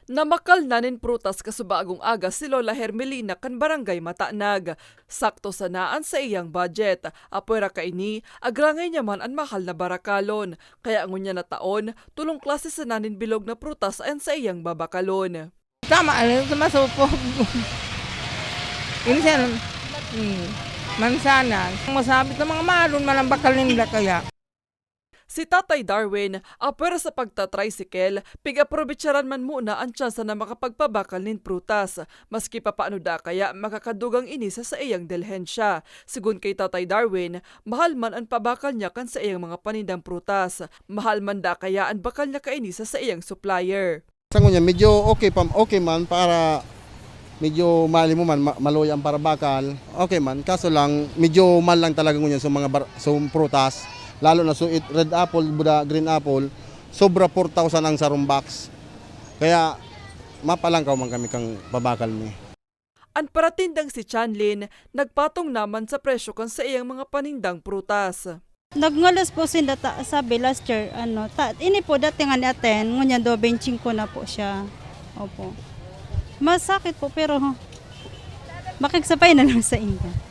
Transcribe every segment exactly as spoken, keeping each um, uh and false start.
Nabakal na nin prutas kasubagong aga si Lola Hermelina kan Barangay Matanag. Sakto sana an saiyang budget. Apwera kaini, agrangay niya man an mahal na barakalon. Kaya ngunyan na taon, tolong klase sana nin bilog na prutas an saiyang babakalon. Tama, ano, sa masupog. Minsan, hmm, mansanas. Masabi sa mga malon, man ang bakal ninda kaya. Si Tatay Darwin, apwera sa pagta-tricycle, pig-aprobetsaran man muna an tsansa na makapagpabakal nin prutas, maski papaano da kaya makakadugang ini sa saiyang delhensya. Sigon kay Tatay Darwin, mahal man an pabakal niya kan saiyang mga panindang prutas. Mahal man da kaya an bakal niya kaini sa saiyang supplier. Sa ngunyan, medyo okay pa, okay man para medyo mali mo man, ma-, maluya ang parabakal. Okay man, kaso lang, medyo mahal lang talaga ngunyan sa mga bar-, sa prutas. Lalo na so it, red apple, buda, green apple, sobra four thousand ang sarong box. Kaya, mapalangkaw man kami kang pabakal mi. An paratindang si Chanlin, nagpatong naman sa presyo kan saiyang mga panindang prutas. Nagngalas po sinda ta, sabi last year, ano, ta, ini po dati nga ni aten, ngunyan do bentsin ko na po siya. Opo. Masakit po, pero makigsabay na lang sa inyo.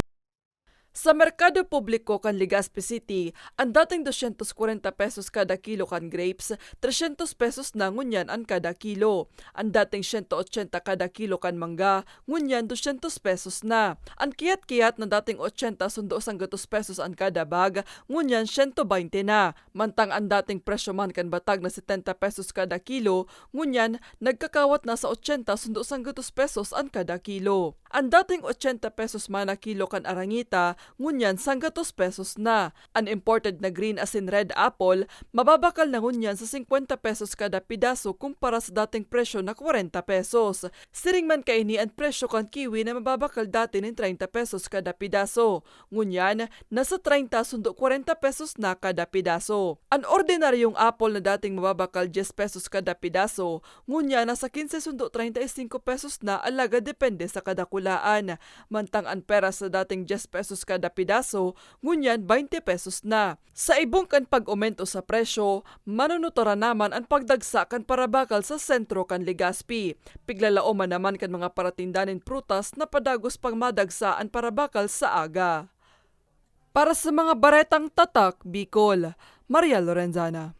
Sa merkado publiko kan Legazpi City, an dating dosyentos kwarenta pesos kada kilo kan grapes, tresyentos pesos na ngunyan an kada kilo. An dating siyento otsenta kada kilo kan mangga, ngunyan dosyentos pesos na. An kiyat-kiyat na dating otsenta sundo sanggatos pesos an kada bag, ngunyan siyento baynte na. Mantang an dating presyo man kan batag na setenta pesos kada kilo, ngunyan nagkakawat na sa otsenta sundo sanggatos pesos an kada kilo. An dating otsenta pesos man na kilo kan arangita, ngunyan sanggatos pesos na. An imported na green asin red apple, mababakal na ngunyan sa singkwenta pesos kada pidaso kumpara sa dating presyo na kwarenta pesos. Siring man kaini an presyo kan kiwi na mababakal dati nin treinta pesos kada pidaso. Ngunyan, nasa treinta sundo kwarenta pesos na kada pidaso. An ordinaryong apple na dating mababakal dyes pesos kada pidaso, ngunyan nasa kinse sundo treinta y cinco pesos na, alagad depende sa kadakulaan. Mantang an peras na dating dyes pesos kada pidaso, ngunyan baynte pesos na. Sa ibong kan pag-omento sa presyo, manunuturan naman an pagdagsa kan parabakal sa sentro kan Legazpi. Piglalaoman naman kan mga paratinda nin prutas na padagos pang madagsa an parabakal sa aga. Para sa mga baretang Tatak Bicol, Maria Lorenzana.